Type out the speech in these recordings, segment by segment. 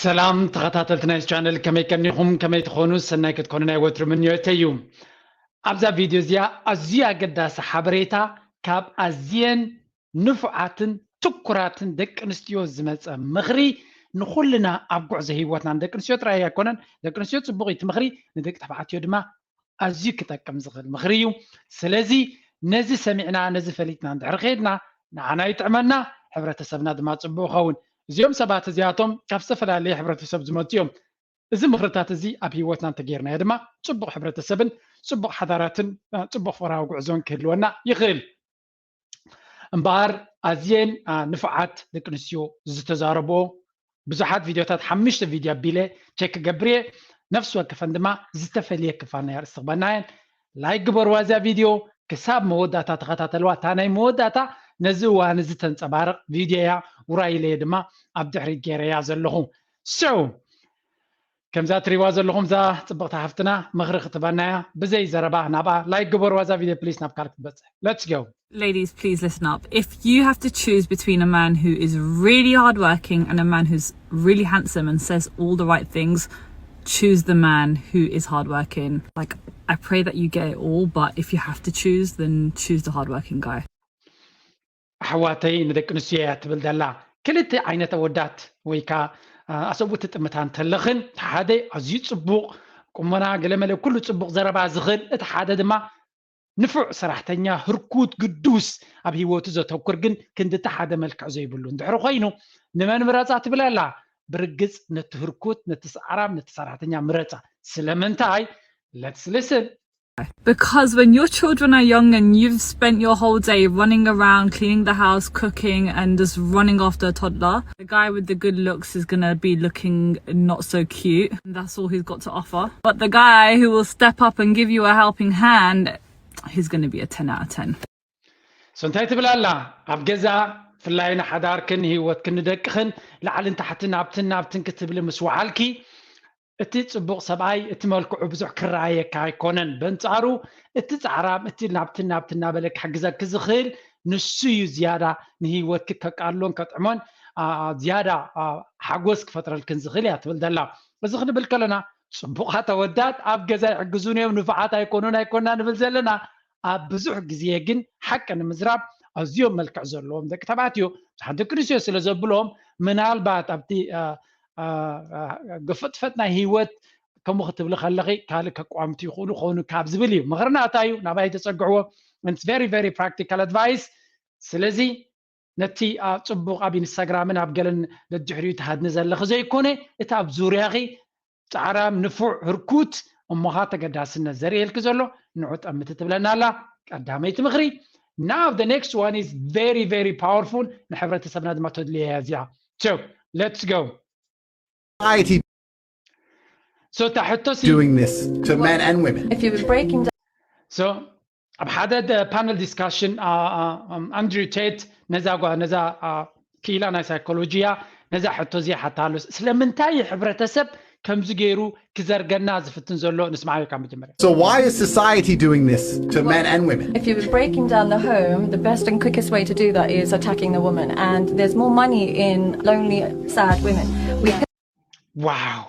ሰላም ተኸታተልቲ ናይ ቻነል፣ ከመይ ቀኒኹም? ከመይ ትኾኑ? ሰናይ ክትኮኑ ናይ ወትሩ ምንዮተይ እዩ። ኣብዛ ቪድዮ እዚኣ ኣዝዩ ኣገዳሲ ሓበሬታ ካብ ኣዝየን ንፉዓትን ትኩራትን ደቂ ኣንስትዮ ዝመፀ ምኽሪ፣ ንኹልና ኣብ ጉዕዞ ህይወትና፣ ንደቂ ኣንስትዮ ጥራይ ኣይኮነን። ደቂ ኣንስትዮ ፅቡቕ እዩ እቲ ምኽሪ፣ ንደቂ ተባዕትዮ ድማ ኣዝዩ ክጠቅም ዝኽእል ምኽሪ እዩ። ስለዚ ነዚ ሰሚዕና፣ ነዚ ፈሊጥና እንድሕር ከይድና፣ ንዓና ይጥዕመና፣ ሕብረተሰብና ድማ ፅቡቕ ይኸውን። እዚኦም ሰባት እዚኣቶም ካብ ዝተፈላለየ ሕብረተሰብ ዝመፁ እዮም። እዚ ምኽርታት እዚ ኣብ ህይወትና እንተገይርናዮ ድማ ፅቡቕ ሕብረተሰብን ፅቡቕ ሓዳራትን፣ እ፣ ፅቡቕ ፍቕራዊ ጉዕዞን ክህልወና ይኽእል። እምበኣር ኣዝየን፣ አ፣ ንፉዓት ደቂ ኣንስትዮ ዝተዛረብኦ ብዙሓት ቪድዮታት፣ ሓሙሽተ ቪድዮ ኣቢለ ቸክ ክገብር እየ። ነፍሲ ወከፈን ድማ ዝተፈልየ ክፋል ናይ ኣርእስቲ ክበና እየን። ላይክ ግበርዋ እዛ ቪድዮ፣ ክሳብ መወዳእታ ተኸታተልዋ። እታ ናይ መወዳእታ ነዚ እዋን እዚ ተንጸባርቕ ቪድዮ እያ። ውራይ ኢለየ ድማ ኣብ ድሕሪት ገይረያ ዘለኹ። So ከምዛ ትሪእዋ ዘለኹም እዛ ጽብቕቲ ሓፍትና ምኽሪ ክትበና እያ። ብዘይ ዘረባ ናብኣ ላይክ ግበርዋ እዛ ቪድዮ ፕሊስ፣ ናብ ካልእ ክትበጽሕ። Let's go. Ladies, please listen up. If you have to choose between a man who is really hardworking and a man who's really handsome and says all the right things, choose the man who is hardworking. Like, I pray that you get it all, but if you have to choose, then choose the hardworking guy. ኣሕዋተይ፣ ንደቂ ኣንስትዮ እያ ትብል ዘላ። ክልተ ዓይነት ኣወዳት ወይ ከኣ፣ አ፣ ኣሰብኡት ትጥምታ እንተለኽን፣ እቲ ሓደ ኣዝዩ ጽቡቕ ቁመና፣ ገለመለ፣ ኩሉ ጽቡቕ ዘረባ ዝኽእል፣ እቲ ሓደ ድማ ንፉዕ ሰራሕተኛ፣ ህርኩት፣ ግዱስ፣ ኣብ ህይወቱ ዘተኩር፣ ግን ክንድቲ ሓደ መልክዕ ዘይብሉ እንድሕሪ ኮይኑ፣ ንመን ምረጻ ትብል ኣላ? ብርግጽ ነቲ ህርኩት፣ ነቲ ሰዓራም፣ ነቲ ሰራሕተኛ ምረጻ። ስለምንታይ? Let's listen. Because when your children are young and you've spent your whole day running around, cleaning the house, cooking, and just running after a toddler, the guy with the good looks is gonna be looking not so cute. And that's all he's got to offer. But the guy who will step up and give you a helping hand, he's gonna be a ten out of ten. So እንታይ ትብል ኣላ? ኣብ ገዛ፣ ብፍላይ ንሓዳርክን ንህይወትክን ንደቅኽን ላዕልን ታሕትን ኣብትን ናብትን ክትብሊ ምስ ወዓልኪ፣ እቲ ጽቡቕ ሰብኣይ እቲ መልክዑ ብዙሕ ክረኣየካ ኣይኮነን። በንጻሩ እቲ ጻዕራም፣ እቲ ናብትን ናብትን እናበለ ክሕግዘኪ ዝኽእል ንሱ እዩ ዝያዳ ንህይወትኪ ከቃልሎን ከጥዕሞን፣ አ፣ ዝያዳ፣ አ፣ ሓጎስ ክፈጥረልክን ዝኽእል እያ ትብል ዘላ። እዚ ክንብል ከለና ጽቡቓት ኣወዳት ኣብ ገዛ ይሕግዙን እዮም፣ ንፉዓት ኣይኮኑን ኣይኮና ንብል ዘለና። ኣብ ብዙሕ ግዜ ግን ሓቂ ንምዝራብ ኣዝዮም መልክዕ ዘለዎም ደቂ ተባዕትዮ ብዙሓት ደቂ ኣንስትዮ ስለ ዘብሎም፣ ምናልባት ኣብቲ፣ አ፣ አ፣ አ፣ ገፈጥፈጥ ናይ ህይወት ከምኡ ክትብሊ ከለኺ ካልእ ከቋምቱ ይኽእሉ ኾኑ ካብ ዝብል እዩ። ምኽርና እንታይ እዩ? ናባይ ተጸግዕዎ። It's very, very practical advice። ስለዚ ነቲ ኣብ ጽቡቕ ኣብ ኢንስታግራምን ኣብ ገለን ደድሕሪኡ ትሃድኒ ዘለኺ ዘይኮነ፣ እቲ ኣብ ዙርያኺ ጻዕራም፣ ንፉዕ፣ ህርኩት፣ እሞኻ ተገዳስነት ዘርእየልኪ ዘሎ ንዑ ጠምቲ ትብለና ኣላ። ቀዳመይቲ ምኽሪ። Now the next one is very, very powerful፣ ንሕብረተሰብና ድማ ተድልዮ እያ እዚኣ። So let's go. Society So እታ ሕቶ ሲ doing this to men and women. If you were breaking down. So ኣብ ሓደ ደ-፣ ፓነል ዲስካሽን፣ አ፣ አ፣ ኣም፣ ኣንድሪው ቴት ነዛ ጓ-፣ ነዛ፣ አ፣ ክኢላ ናይ ሳይኮሎጂ እያ፣ ነዛ ሕቶ እዚኣ ሓታ ኣሎ። ስለምንታይ እዩ ሕብረተሰብ ከምዚ ገይሩ ክዘርገና ዝፍትን ዘሎ? ንስማዓዮ ካብ መጀመርያ። So why is society doing this to men and women? If you were breaking down the home, the best and quickest way to do that is attacking the woman. And there's more money in lonely, sad women. We Wow.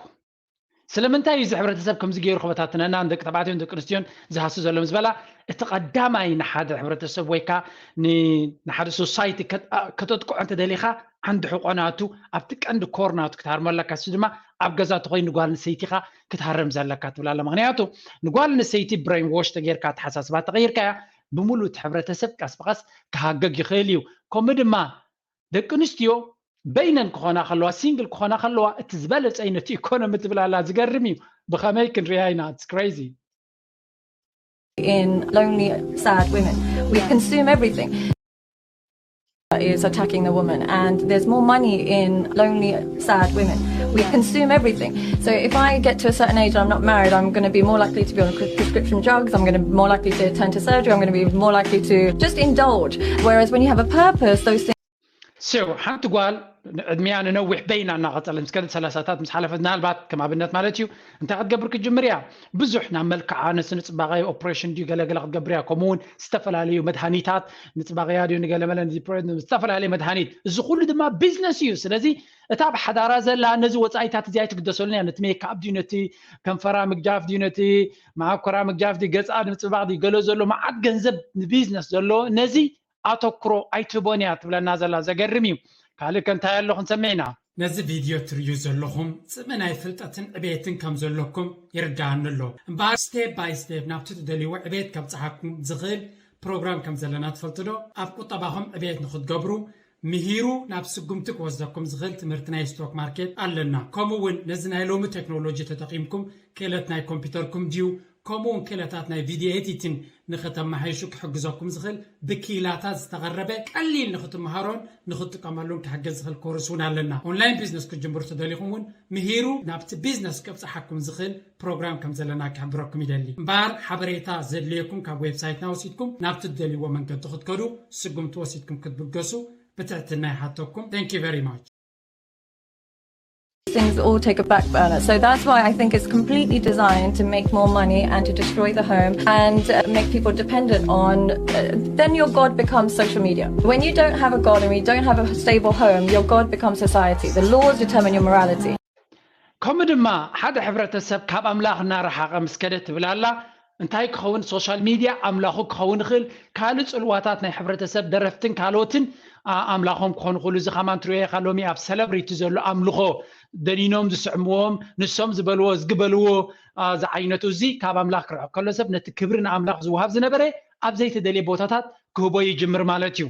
ስለምንታይ እዩ እዚ ሕብረተሰብ ከምዚ ገይሩ ክበታትነና፣ ንደቂ ተባዕትዮን ደቂ ኣንስትዮን ዝሃሱ ዘሎ ምስ በላ፣ እቲ ቀዳማይ ንሓደ ሕብረተሰብ ወይ ከኣ ን-፣ ንሓደ ሶሳይቲ ከት-፣ አ-፣ ከተጥቅዖ እንተደሊኻ፣ ዓንዲ ሕቆ ናቱ፣ ኣብቲ ቀንዲ ኮር ናቱ ክትሃርሞ ኣለካ። እሱ ድማ ኣብ ገዛ ተኾይኑ ንጓል ኣንስተይቲ ኢኻ ክትሃርም ዘለካ ትብል ኣላ። ምኽንያቱ ንጓል ኣንስተይቲ ብሬን ዎሽ ተጌርካ፣ ኣተሓሳስባ ተቐይርካያ፣ ብምሉእ እቲ ሕብረተሰብ ቀስ ብቐስ ክሃገግ ይኽእል እዩ። ከምኡ ድማ ደቂ ኣንስትዮ በይነን ክኾና ከለዋ፣ ሲንግል ክኾና ከለዋ፣ እቲ ዝበለጸ እዩ ነቲ ኢኮኖሚ ትብል ኣላ። ዝገርም እዩ። ብኸመይ ክንሪኣ ኢና? It's crazy። In lonely, sad women. We consume everything. Is attacking the woman, and there's more money in lonely, sad women. We consume everything. So if I get to a certain age and I'm not married, I'm gonna be more likely to be on pre-, prescription drugs, I'm gonna be more likely to turn to surgery, I'm gonna be more likely to just indulge. Whereas when you have a purpose, those things So ሓንቲ ጓል ዕድሚያ ንነዊሕ በይና እናቐፀለ ምስ ከደት ሰላሳታት ምስ ሓለፈት ምናልባት ከም ኣብነት ማለት እዩ እንታይ ክትገብር ክትጅምር እያ? ብዙሕ ናብ መልክዓ ነስኒ ፅባቐ ኦፕሬሽን ድዩ ገለገለ ክትገብር እያ። ከምኡ እውን ዝተፈላለዩ መድሃኒታት ንፅባቐያ ድዩ ንገለመለ ዝተፈላለዩ መድሃኒት፣ እዚ ኩሉ ድማ ቢዝነስ እዩ። ስለዚ እታ ብሓዳራ ዘላ ነዚ ወፃኢታት እዚ ኣይትግደሰሉን እያ። ነቲ ሜካፕ ድዩ ነቲ ከንፈራ ምግጃፍ ድዩ ነቲ መዓኮራ ምግጃፍ ድዩ ገፃ ንምፅባቕ ድዩ ገለ ዘሎ መዓት ገንዘብ ንቢዝነስ ዘሎ ነዚ ኣተኩሮ ኣይትህቦን እያ ትብለና ዘላ። ዘገርም እዩ። ካልእ ከ እንታይ ኣሎ ክንሰምዕ ኢና? ነዚ ቪድዮ ትርእዩ ዘለኹም ጽምእ ናይ ፍልጠትን ዕቤትን ከም ዘለኩም ይርድኣኒ ኣሎ። እምበኣር ስቴፕ ባይ ስቴፕ ናብቲ ትደልይዎ ዕቤት ከብጽሓኩም ዝኽእል ፕሮግራም ከም ዘለና ትፈልጡ ዶ? ኣብ ቁጠባኹም ዕቤት ንኽትገብሩ ምሂሩ ናብ ስጉምቲ ክወስደኩም ዝኽእል ትምህርቲ ናይ ስቶክ ማርኬት ኣለና። ከምኡ እውን ነዚ ናይ ሎሚ ቴክኖሎጂ ተጠቒምኩም ክእለት ናይ ኮምፒውተርኩም ድዩ ከምኡ እውን ክእለታት ናይ ቪድዮ ኤዲቲን ንኽተመሓይሹ ክሕግዘኩም ዝኽእል ብኪላታት ዝተቐረበ ቀሊል ንኽትመሃሮን ንኽትጥቀመሉን ክሕግዝ ዝኽእል ኮርስ እውን ኣለና። ኦንላይን ቢዝነስ ክትጅምሩ ተደሊኹም እውን ምሂሩ ናብቲ ቢዝነስ ከብፅሓኩም ዝኽእል ፕሮግራም ከም ዘለና ክሕብረኩም ይደሊ። እምበኣር ሓበሬታ ዘድልየኩም ካብ ዌብሳይትና ወሲድኩም ናብቲ ትደልይዎ መንገዲ ክትከዱ ስጉምቲ ወሲድኩም ክትብገሱ ብትሕትና ይሓተኩም። Thank you very much። Things all take a back burner. So that's why I think it's completely designed to make more money and to destroy the home and uh, make people dependent on. Uh, then your God becomes social media. When you don't have a God and you don't have a stable home, your God becomes society. The laws determine your morality. ከምኡ ድማ ሓደ ሕብረተሰብ ካብ ኣምላኽ እናረሓቐ ምስ ከደ ትብል ኣላ። እንታይ ክኸውን ሶሻል ሚድያ ኣምላኹ ክኸውን ይኽእል። ካልእ ፅልዋታት ናይ ሕብረተሰብ ደረፍትን ካልኦትን ኣምላኾም ክኾኑ ክእሉ። እዚ ከማን ትሪኦ ኢኻ ሎሚ ኣብ ሰለብሪቲ ዘሎ ኣምልኾ ደኒኖም ዝስዕምዎም ንሶም ዝበልዎ ዝግበልዎ ዝዓይነቱ እዚ ካብ ኣምላኽ ክርሕቕ ከሎ ሰብ ነቲ ክብሪ ንኣምላኽ ዝውሃብ ዝነበረ ኣብ ዘይተደልየ ቦታታት ክህቦ ይጅምር ማለት እዩ።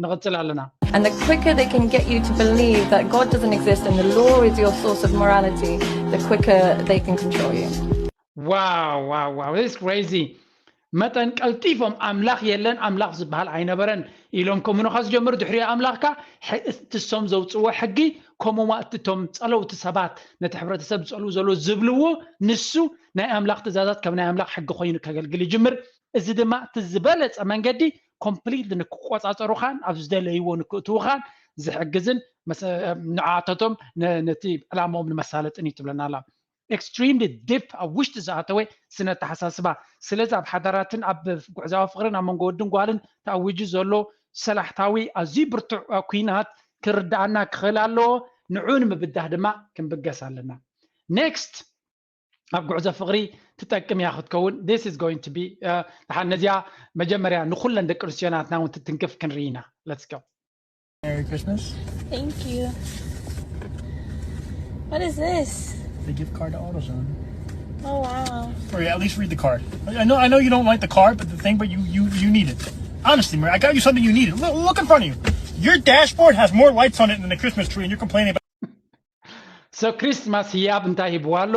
ንቕፅል ኣለና። And the quicker they can get you to believe that God doesn't exist and the law is your source of morality, the quicker they can control you. Wow, wow, wow, this is crazy. መጠን ቀልጢፎም ኣምላኽ የለን ኣምላኽ ዝበሃል ኣይነበረን ኢሎም ከምኡንኻ ዝጀምሩ ድሕሪዮ ኣምላኽካ እትሶም ዘውፅዎ ሕጊ ከምኡማ እትቶም ፀለውቲ ሰባት ነቲ ሕብረተሰብ ዝፀልው ዘሎ ዝብልዎ ንሱ ናይ ኣምላኽ ትእዛዛት ከም ናይ ኣምላኽ ሕጊ ኮይኑ ከገልግል ይጅምር። እዚ ድማ እቲ ዝበለፀ መንገዲ ኮምፕሊትሊ ንክቆፃፀሩኻን ኣብ ዝደለይዎ ንክእትውኻን ዝሕግዝን ንዓተቶም ነቲ ዕላማኦም ንመሳለጥን እዩ ትብለና ኣላ። ኤክስትሪምሊ ዲፕ ኣብ ውሽጢ ዝኣተወ ስነ ኣተሓሳስባ። ስለዚ ኣብ ሓዳራትን ኣብ ጉዕዛዊ ፍቕርን ኣብ መንጎ ወድን ጓልን ተኣዊጁ ዘሎ ሰላሕታዊ ኣዝዩ ብርቱዕ ኩናት ክርድኣና ክኽእል ኣለዎ። ንዑ ንምብዳህ ድማ ክንብገስ ኣለና። ኔክስት ኣብ ጉዕዞ ፍቕሪ ትጠቅም እያ ክትከውን። This is going to be ደሓን ነዚኣ መጀመርያ ንኩለን ደቂ ኣንስትዮ ናትና እውን ትትንክፍ ክንርኢ ኢና። Let's go. Merry Christmas. Thank you. What is this? The gift card to AutoZone. Oh wow. Or at least read the card. I know I know you don't like the card, but the thing, but you you you need it. Honestly, Maria, I got you something you needed. Look, look in front of you. Your dashboard has more lights on it than the Christmas tree, and you're complaining about. So ክሪስማስ ህያብ እንታይ ሂብዋ ኣሎ?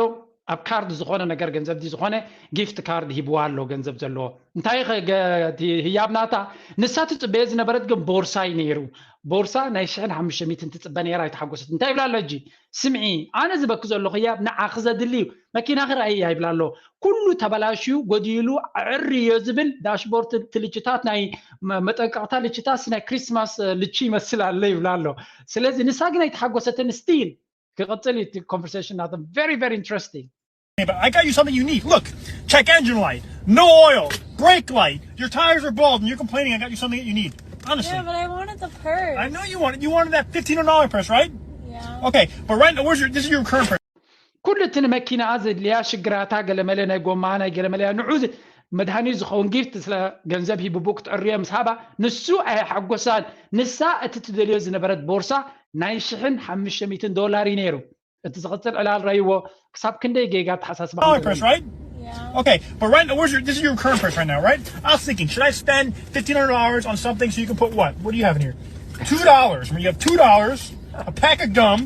ኣብ ካርድ ዝኾነ ነገር ገንዘብ ድዩ ዝኾነ ጊፍት ካርድ ሂብዋ ኣሎ ገንዘብ ዘለዎ እንታይ ኸ ገ- እቲ ህያብ ናታ ንሳ ትፅበዮ ዝነበረት ግን ቦርሳ እዩ ነይሩ። ቦርሳ ናይ ሽሕን ሓሙሽተ ሚእትን ትፅበ ነይራ ኣይተሓጎሰት እንታይ ይብላ ኣሎ ሕጂ? ስምዒ ኣነ ዝበኪ ዘለኹ ህያብ ንዓኺ ዘድሊ እዩ። መኪናኺ ረኣይያ ይብላ ኣሎ። ኩሉ ተበላሽዩ ጎዲሉ ዕርዮ ዝብል ዳሽቦርድ እቲ ልችታት ናይ መ- መጠንቀቕታ ልችታስ ናይ ክሪስማስ ልቺ ይመስል ኣሎ ይብላ ኣሎ። ስለዚ ንሳ ግን ኣይተሓጎሰትን ስቲል ክቕፅል እዩ እቲ ኮንቨርሴሽን ናቶም very very interesting. But I got you something you need. Look, check engine light, no oil, brake light. Your tires are bald, and you're complaining. I got you something that you need. Honestly, Yeah, but I wanted the purse. I know you wanted you wanted that fifteen hundred dollar purse, right? Yeah. Okay, but right now, where's your this is your current purse. ኩሉ እቲ ንመኪናኣ ዘድልያ ሽግራታ ገለመለ ናይ ጎማ ናይ ገለመለያ ንዑ መድሃኒት ዝኸውን ጊፍት ስለ ገንዘብ ሂብቡ ክትዕርዮ ምስ ሃባ ንሱ ኣየሓጎሳን። ንሳ እቲ ትደልዮ ዝነበረት ቦርሳ ናይ ሽሕን ሓሙሽተ ሚእትን ዶላር እዩ ነይሩ። እቲ ዝቕፅል ዕላል ረይዎ ክሳብ ክንደይ ጌጋ ኣተሓሳስባ Dollar purse, right? Yeah. Okay, but right now, where's your this is your current purse right now, right? I was thinking, should I spend fifteen hundred dollars on something so you can put what? What do you have in here? Two dollars. When you have two dollars, a pack of gum,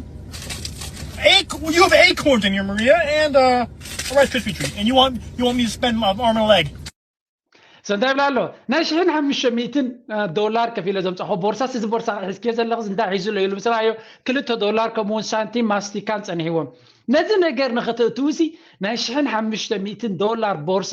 acorn. You have acorns in here, Maria, and uh, a Rice Krispie treat, and you want you want me to spend my arm and a leg? So እንታይ ይብላ ኣሎ? ናይ ሽሕን ሓሙሽተ ሚእትን ዶላር ከፊለ ዘምፃኹ ቦርሳስ እዚ ቦርሳ ሒዝክዮ ዘለኽስ እንታይ ሒዙ ኣሎ ኢሉ ምስ ረኣዮ ክልተ ዶላር ከምኡውን ሳንቲም ማስቲካን ፀኒሕዎም። ነዚ ነገር ንኽትእትውሲ ናይ ሽሕን ሓሙሽተ ሚእትን ዶላር ቦርሳ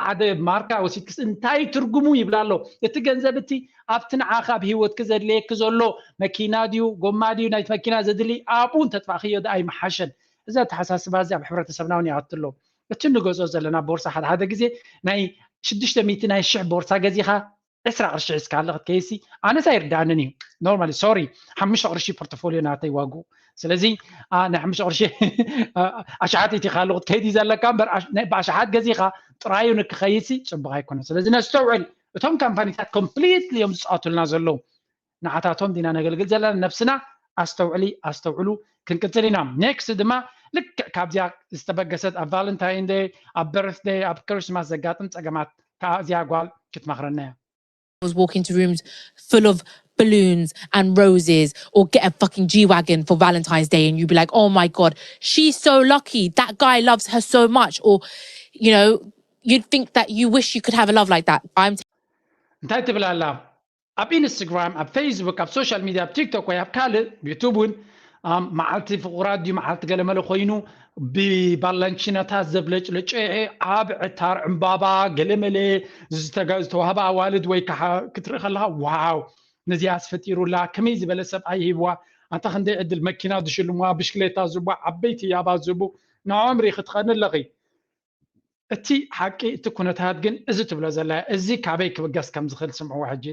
ሓደ ማርካ ወሲድክስ እንታይ ትርጉሙ ይብላ ኣሎ። እቲ ገንዘብ እቲ ኣብቲ ንዓኻ ኣብ ህይወትክ ዘድልየክ ዘሎ መኪና ድዩ ጎማ ድዩ ናይቲ መኪና ዘድሊ ኣብኡ እንተጥፋእክዮ ደኣ ኣይምሓሸን። እዚ ኣተሓሳስባ እዚ ኣብ ሕብረተሰብና እውን ይኣቱ ኣሎ። እቲ ንገዝኦ ዘለና ቦርሳ ሓደ ሓደ ግዜ ናይ ሽዱሽተ ሚእቲ ናይ ሽሕ ቦርሳ ገዚኻ ዕስራ ቅርሺ ሒዝካ ኣለኽ ክትከይሲ ኣነስ ኣይርዳእንን እዩ። ኖርማሊ ሶሪ ሓሙሽተ ቅርሺ ፖርቶፎሊዮ ናተይ ዋግኡ። ስለዚ ናይ ሓሙሽተ ቅርሺ ኣሽሓት እቲ ካልኡ ክትከይድ እዩ ዘለካ እምበር ብኣሽሓት ገዚኻ ጥራዩ ንክኸይሲ ፅቡቅ ኣይኮነን። ስለዚ ነስተውዕል። እቶም ካምፓኒታት ኮምፕሊትሊ እዮም ዝፃወቱልና ዘለዉ። ንዓታቶም ዲና ነገልግል ዘለና ነብስና። ኣስተውዕሊ ኣስተውዕሉ። ክንቅፅል ኢና። ኔክስት ድማ ልክዕ ካብዚኣ ዝተበገሰት ኣብ ቫለንታይን ደይ ኣብ በርትደይ ኣብ ክርስማስ ዘጋጥም ፀገማት ከዓ እዚኣ ጓል ክትመኽረና እያ። Was walk into rooms full of balloons and roses or get a fucking G-Wagon for Valentine's Day and you'd be like, oh my God, she's so lucky. That guy loves her so much. Or, you know, you'd think that you wish you could have a love like that. I'm እንታይ ትብል ኣላ? ኣብ ኢንስታግራም፣ ኣብ ፌስቡክ፣ ኣብ ሶሻል ሚድያ፣ ኣብ ቲክቶክ ወይ ኣብ ካልእ ዩቱብ እውን መዓልቲ ፍቑራት ድዩ መዓልቲ ገለመለ ኮይኑ ብባላንቺናታት ዘብለጭለጨ ዓብ ዕታር ዕምባባ ገለመለ ዝተዋህባ ኣዋልድ ወይ ከዓ ክትርኢ ከለካ ዋው ነዚኣስ ፈጢሩላ ከመይ ዝበለ ሰብኣይ ሂብዋ ኣንታ ክንደይ ዕድል መኪና ዝሽልሙዋ ብሽክሌታ ዝህብዋ ዓበይቲ ያባ ዝህቡ ንዖም ሪኢኺ ትኸኒ ኣለኺ። እቲ ሓቂ እቲ ኩነታት ግን እዚ ትብሎ ዘላ እዚ ካበይ ክብገስ ከም ዝኽእል ስምዕዎ ሕጂ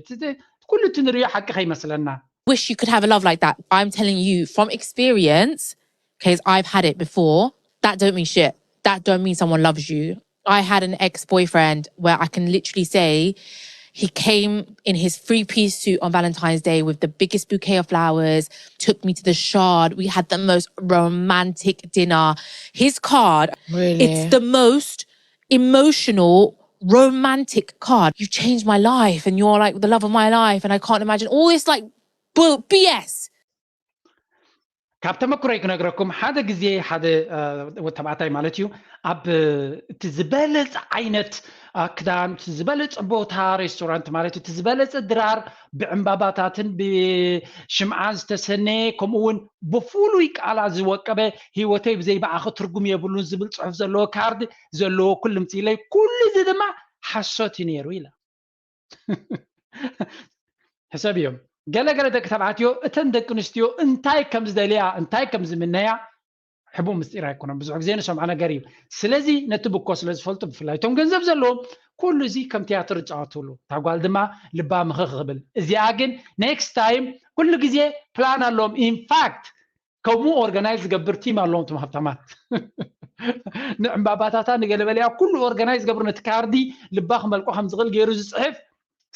ኩሉ እቲ ንሪኦ ሓቂ ከይመስለና። Wish you could have a love like that. I'm telling you from experience, because I've had it before. That don't mean shit. That don't mean someone loves you. I had an ex-boyfriend where I can literally say he came in his three-piece suit on Valentine's Day with the biggest bouquet of flowers, took me to the Shard. We had the most romantic dinner. His card, Really? It's the most emotional, romantic card. You changed my life and you're like the love of my life and I can't imagine all this like bull B S. ካብ ተመክሮይ ክነግረኩም ሓደ ግዜ ሓደ ተባዕታይ ማለት እዩ ኣብ እቲ ዝበለፀ ዓይነት ክዳን ዝበለፀ ቦታ ሬስቶራንት ማለት እቲ ዝበለፀ ድራር ብዕምባባታትን ብሽምዓን ዝተሰነየ ከምኡ እውን ብፍሉይ ቃላት ዝወቀበ ህይወተይ ብዘይ ብኣኺ ትርጉም የብሉን ዝብል ፅሑፍ ዘለዎ ካርድ ዘለዎ ኩሉ ምፅኢለይ ኩሉ እዚ ድማ ሓሶት እዩ ነይሩ ኢላ ሕሰብ እዮም ገለገለ ደቂ ተባዕትዮ እተን ደቂ ኣንስትዮ እንታይ ከም ዝደልያ እንታይ ከም ዝምነያ ሕቡእ ምስጢር ኣይኮነን ብዙሕ ግዜ ንሰምዖ ነገር እዩ ስለዚ ነቲ ብኮ ስለ ዝፈልጡ ብፍላይ እቶም ገንዘብ ዘለዎም ኩሉ እዚ ከም ትያትር ዝፃወትሉ እታ ጓል ድማ ልባ ምኽኽ ክብል እዚኣ ግን ኔክስት ታይም ኩሉ ግዜ ፕላን ኣለዎም ኢንፋክት ከምኡ ኦርጋናይዝ ዝገብር ቲም ኣለዎም እቶም ሃብታማት ንዕምባባታታ ንገለበለያ ኩሉ ኦርጋናይዝ ዝገብር ነቲ ካርዲ ልባ ክመልቆ ከም ዝኽእል ገይሩ ዝፅሕፍ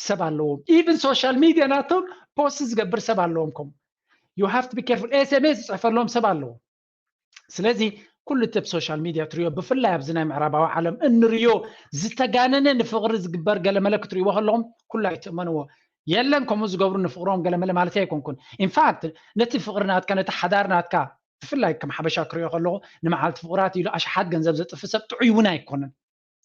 ሰብ ኣለዎም ኢቨን ሶሻል ሚድያ ናቶም ፖስት ዝገብር ሰብ ኣለዎም ከም you have to be careful S M S ዝፅሕፈሎም ሰብ ኣለዎም ስለዚ ኩሉ እቲ ኣብ ሶሻል ሚድያ ትሪኦ ብፍላይ ኣብዚ ናይ ምዕራባዊ ዓለም እንሪኦ ዝተጋነነ ንፍቕሪ ዝግበር ገለመለ ክትሪእዎ ከለኹም ኩሉ ኣይትእመንዎ የለን ከምኡ ዝገብሩ ንፍቕሮም ገለመለ ማለት ኣይኮንኩን ኢንፋክት ነቲ ፍቕሪ ናትካ ነቲ ሓዳር ናትካ ብፍላይ ከም ሓበሻ ክሪኦ ከለኹ ንመዓልቲ ፍቕራት ኢሉ ኣሽሓት ገንዘብ ዘጥፍ ሰብ ጥዑይ እውን ኣይኮነን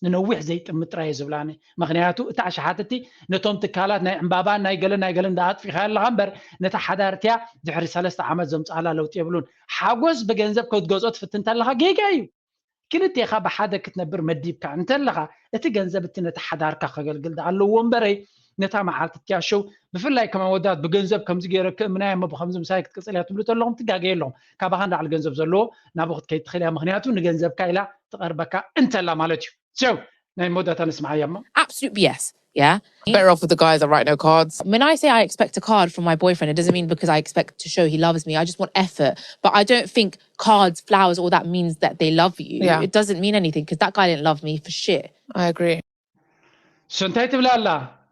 ንነዊሕ ዘይጥምት ጥራይ ዝብላኒ ምክንያቱ እቲ ኣሽሓት እቲ ነቶም ትካላት ናይ ዕምባባን ናይ ገለን ናይ ገለን ኣጥፊኻ ኣለኻ እምበር ነታ ሓዳርትያ ድሕሪ ሰለስተ ዓመት ዘምፅኣላ ለውጢ የብሉን ሓጎስ ብገንዘብ ክትገዝኦ ትፍትን እንተለኻ ጌጋ እዩ ክልቴኻ ብሓደ ክትነብር መዲብካ እንተለኻ እቲ ገንዘብ እቲ ነቲ ሓዳርካ ከገልግል ኣለዎ እምበረይ ነታ መዓልቲ ትያሸው ብፍላይ ከም ኣወዳት ብገንዘብ ከምዚ ገይረ ክእምና እሞ ብከምዚ ምሳይ ክትቅፅል እያ ትብሉ ተለኹም ትጋገየ ኣለኹም ካባኻ ንላዕሊ ገንዘብ ዘለዎ ናብኡ ክትከይድ ትኽእል እያ ምክንያቱ ንገንዘብካ ኢላ ትቐርበካ እንተላ ማለት እዩ ሰው ናይ መወዳእታ ንስምዓያ እሞ Absolute B S. Yeah. Better off with the guys that write no cards. When I say I expect a card from my boyfriend, it doesn't mean because I expect to show he loves me. I just want effort. But I don't think cards, flowers, all that means that they love you. Yeah. It doesn't mean anything because that guy didn't love me for shit. I agree. so እንታይ ትብላ ኣላ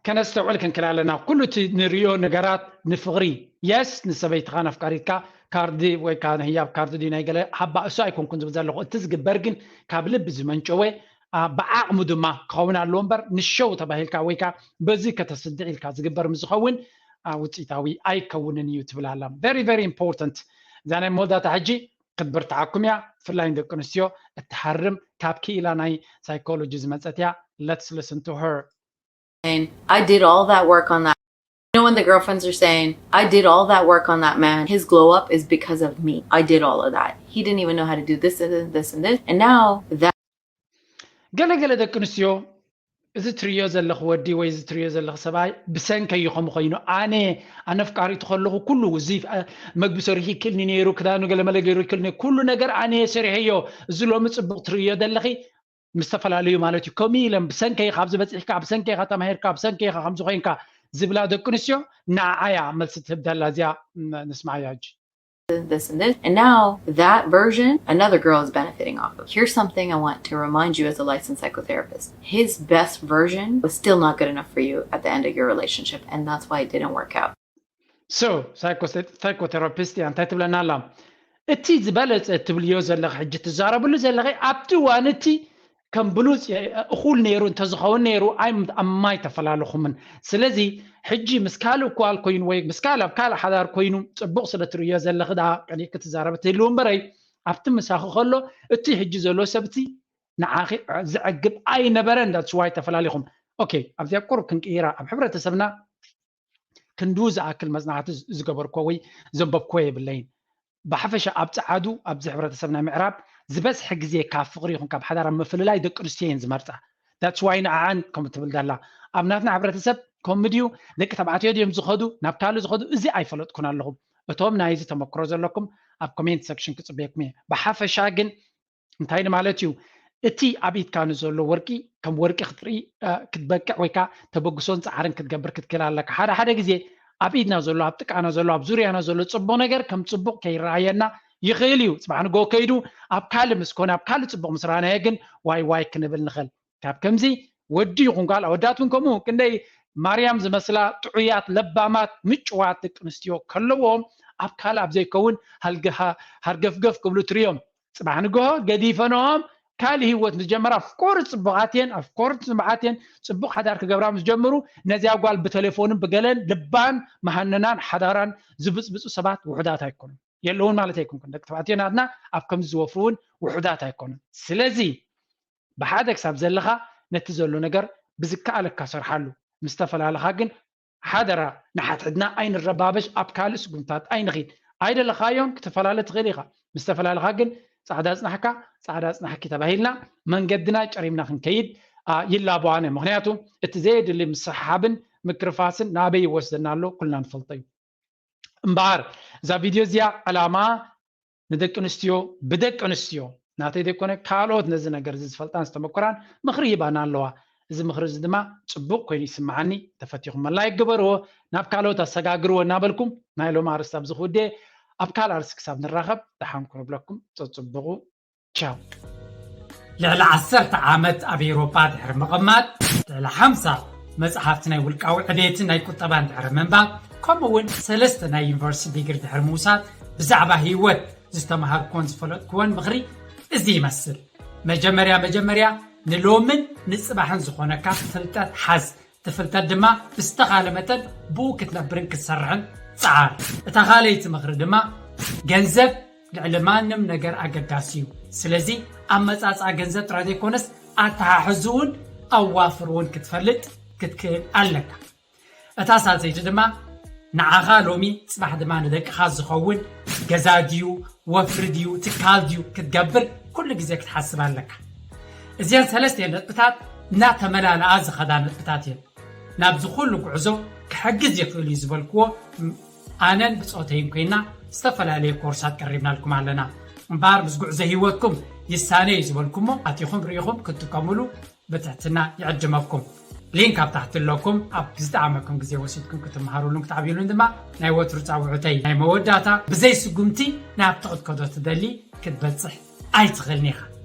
ከነስተውዕል ክንክል ኣለና ኩሉ እቲ ንሪኦ ነገራት ንፍቕሪ የስ ንሰበይትኻ ነፍቃሪትካ ካርዲ ወይ ከዓ ንህያብ ካርዲ ድዩ ናይ ገለ ሃባ እሱ ኣይኮንኩን ዝብል ዘለኹ እቲ ዝግበር ግን ካብ ልቢ ዝመንጨወ ብዓቕሙ ድማ ክኸውን ኣለዎ እምበር ንሸው ተባሂልካ ወይ ከዓ በዚ ከተስድዕ ኢልካ ዝግበር ምስ ዝኸውን ውፅኢታዊ ኣይከውንን እዩ ትብል ኣላ very very important እዛ ናይ መወዳእታ ሕጂ ክትብርትዓኩም እያ ብፍላይ ንደቂ ኣንስትዮ እትሃርም ካብ ክኢላ ናይ ሳይኮሎጂ ዝመፀት እያ let's listen to her I did all that work on that. The girlfriends are saying, "I did all that work on that man. His glow up is because of me. I did all of that. He didn't even know how to do this and this and this. And now that" ገለገለ ደቂ ኣንስትዮ፣ እዚ ትርእዮ ዘለኺ ወዲ ወይ እዚ ትርእዮ ዘለኺ ሰብኣይ ብሰንከይ እዩ ከምኡ ኮይኑ። ኣነ ኣነፍቃሪቱ ከለኹ ኩሉ እዚ መግቢ ሰሪሑ ይክልኒ ነይሩ፣ ክዳኑ ገለመለ ገይሩ ይክልኒ፣ ኩሉ ነገር ኣነ ሰሪሐዮ። እዚ ሎሚ ፅቡቅ ትርእዮ ዘለኺ ምስ ተፈላለዩ ማለት እዩ። ከምኡ ኢለን ብሰንከይ ካብዚ በፂሕካ፣ ብሰንከይ ኢኻ ተማሂርካ፣ ብሰንከይ ኢኻ ከምዚ ኮይንካ ዝብላ ደቂ ኣንስትዮ፣ ንዓዓ እያ መልሲ ትህብ ዘላ። እዚኣ ንስማዓያ ሕጂ። This and this. And now that version, another girl is benefiting off of. Here's something I want to remind you as a licensed psychotherapist. His best version was still not good enough for you at the end of your relationship, and that's why it didn't work out. So, psychotherapist እያ እንታይ ትብለና ኣላ? እቲ ዝበለፀ ትብልዮ ዘለኺ፣ ሕጂ ትዛረብሉ ዘለኺ፣ ኣብቲ እዋን እቲ ከም ብሉፅ እኹል ነይሩ እንተዝኸውን ነይሩ፣ ኣይ ኣብ ማይ ተፈላለኹምን። ስለዚ ሕጂ ምስ ካልእ ኳል ኮይኑ ወይ ምስ ካልእ ኣብ ካልእ ሓዳር ኮይኑ ፅቡቅ ስለ ትርእዮ ዘለኺ ደኣ ቀኒእኪ ትዛረቢ ትህልው እምበረይ፣ ኣብቲ ምሳኺ ከሎ እቲ ሕጂ ዘሎ ሰብቲ ንዓኺ ዝዕግብ ኣይነበረን። That's why ተፈላሊኹም። ኦኬ፣ ኣብዚኣ ቁሩብ ክንቅይራ። ኣብ ሕብረተሰብና ክንድኡ ዝኣክል መፅናዕቲ ዝገበርኮ ወይ ዘንበብኮ የብለይን። ብሓፈሻ ኣብ ፀዓዱ ኣብዚ ሕብረተሰብ ናይ ምዕራብ ዝበዝሐ ግዜ ካብ ፍቅሪ ይኹን ካብ ሓዳር ኣብ ምፍልላይ ደቂ ኣንስትዮ እየን ዝመርፃ። That's why ንዓዓን ከምኡ ትብል ዘላ። ኣብ ናትና ሕብረተሰብ ከምኡ ድዩ፣ ደቂ ተባዕትዮ ድዮም ዝኸዱ ናብ ካልእ ዝኸዱ፣ እዚ ኣይፈለጥኩን ኣለኹም። እቶም ናይዚ ተመክሮ ዘለኩም ኣብ comment section ክፅበየኩም እየ። ብሓፈሻ ግን እንታይ ንማለት እዩ? እቲ ኣብ ኢድካ ንዘሎ ወርቂ ከም ወርቂ ክትርኢ ክትበቅዕ ወይ ከዓ ተበግሶን ፃዕርን ክትገብር ክትክእል ኣለካ። ሓደ ሓደ ግዜ ኣብ ኢድና ዘሎ፣ ኣብ ጥቃና ዘሎ፣ ኣብ ዙርያና ዘሎ ፅቡቅ ነገር ከም ፅቡቅ ከይረኣየና ይኽእል እዩ። ፅባሕ ንጎ ከይዱ ኣብ ካልእ ምስ ኮነ፣ ኣብ ካልእ ፅቡቅ ምስ ረኣናዮ ግን ዋይ ዋይ ክንብል ንኽእል። ካብ ከምዚ ወዲ ይኹን ጓል፣ ኣወዳት እውን ከምኡ፣ ክንደይ ማርያም ዝመስላ ጥዑያት ለባማት ምጭዋት ደቂ ኣንስትዮ ከለዎም ኣብ ካልእ ኣብ ዘይከውን ሃርገፍገፍ ክብሉ ትርዮም። ፅባሕ ንግሆ ገዲፈንኦም ካልእ ህይወት ምስ ጀመራ፣ of course ፅቡቃት እየን፣ of course ንብዓት እየን። ፅቡቅ ሓዳር ክገብራ ምስ ጀምሩ ነዚኣ ጓል ብቴሌፎንን ብገለን ልባን መሃነናን ሓዳራን ዝብፅብፁ ሰባት ውሑዳት ኣይኮኑን። የለውን ማለት ኣይኮንኩን። ደቂ ተባዕትዮ ናትና ኣብ ከምዚ ዝወፍሩ እውን ውሑዳት ኣይኮኑን። ስለዚ ብሓደ ክሳብ ዘለኻ ነቲ ዘሎ ነገር ብዝከኣለካ ሰርሓሉ። ምስ ተፈላለኻ ግን ሓደራ ንሓድሕድና ኣይንረባበሽ፣ ኣብ ካልእ ስጉምታት ኣይንኺድ። ኣይደለኻዮን ክትፈላለ ትኽእል ኢኻ። ምስ ተፈላለኻ ግን ፃዕዳ ኣፅናሕካ ፃዕዳ ኣፅናሕኪ ተባሂልና መንገድና ጨሪምና ክንከይድ ይላቦ ኣነ። ምክንያቱ እቲ ዘየድሊ ምስሕሓብን ምክርፋስን ናበይ ይወስደና ኣሎ ኩልና ንፈልጦ እዩ። እምበኣር እዛ ቪድዮ እዚኣ ዕላማ ንደቂ ኣንስትዮ ብደቂ ኣንስትዮ ናተይ ዘይኮነ ካልኦት ነዚ ነገር እዚ ዝፈልጣን ዝተመኮራን ምኽሪ ሂባና ኣለዋ። እዚ ምኽሪ እዚ ድማ ፅቡቕ ኮይኑ ይስምዓኒ። ተፈቲኹም መላይ ግበርዎ። ናብ ካልኦት ኣሰጋግርዎ እናበልኩም ናይ ሎም ኣርስቲ ኣብዚ ክውድየ። ኣብ ካልእ ኣርስቲ ክሳብ ንራኸብ ደሓን ኩኑ ብለኩም። ፀፅቡቑ። ቻው። ልዕሊ ዓሰርተ ዓመት ኣብ ኤውሮጳ ድሕሪ ምቕማጥ፣ ልዕሊ ሓምሳ መጽሓፍቲ ናይ ውልቃዊ ዕቤትን ናይ ቁጠባን ድሕሪ ምንባብ፣ ከምኡ እውን ሰለስተ ናይ ዩኒቨርሲቲ ዲግሪ ድሕሪ ምውሳድ፣ ብዛዕባ ህይወት ዝተምሃርኩዎን ዝፈለጥኩዎን ምኽሪ እዚ ይመስል። መጀመርያ መጀመርያ ንሎምን ንጽባሕን ዝኾነካ ፍልጠት ሓዝ። እቲ ፍልጠት ድማ ብዝተኻለ መጠን ብኡ ክትነብርን ክትሰርሕን ጸዓር። እታ ካልኣይቲ ምኽሪ ድማ ገንዘብ ልዕሊ ማንም ነገር ኣገዳሲ እዩ። ስለዚ ኣመጻጽኣ ገንዘብ ጥራይ ዘይኮነስ ኣተሓሕዝኡን ኣዋፍርኡን ክትፈልጥ ክትክእል ኣለካ። እታ ሳልሰይቲ ድማ ንዓኻ ሎሚ ጽባሕ ድማ ንደቅኻ ዝኸውን ገዛ ድዩ ወፍሪ ድዩ ትካል ድዩ ክትገብር ኩሉ ግዜ ክትሓስብ ኣለካ። እዚኣን ሰለስቲኤን ነጥብታት እናተመላለኣ ዝኸዳ ነጥብታት እየን። ናብዚ ኩሉ ጉዕዞ ክሕግዝ ይኽእል እዩ ዝበልክዎ ኣነን ብጾተይን ኮይና ዝተፈላለየ ኮርሳት ቀሪብናልኩም ኣለና። እምበኣር ምስ ጉዕዞ ህይወትኩም ይሳነ እዩ ዝበልኩሞ ኣቲኹም ርኢኹም ክትጥቀምሉ ብትሕትና ይዕድመኩም። ሊንክ ኣብ ታሕቲ ኣለኩም። ኣብ ዝጠዓመኩም ግዜ ወሲድኩም ክትመሃሩሉን ክትዓብዩሉን ድማ ናይ ወትሩ ጻውዑተይ። ናይ መወዳእታ ብዘይ ስጉምቲ ናብቲ ክትከዶ ትደሊ ክትበጽሕ ኣይትኽእልን ኢኻ።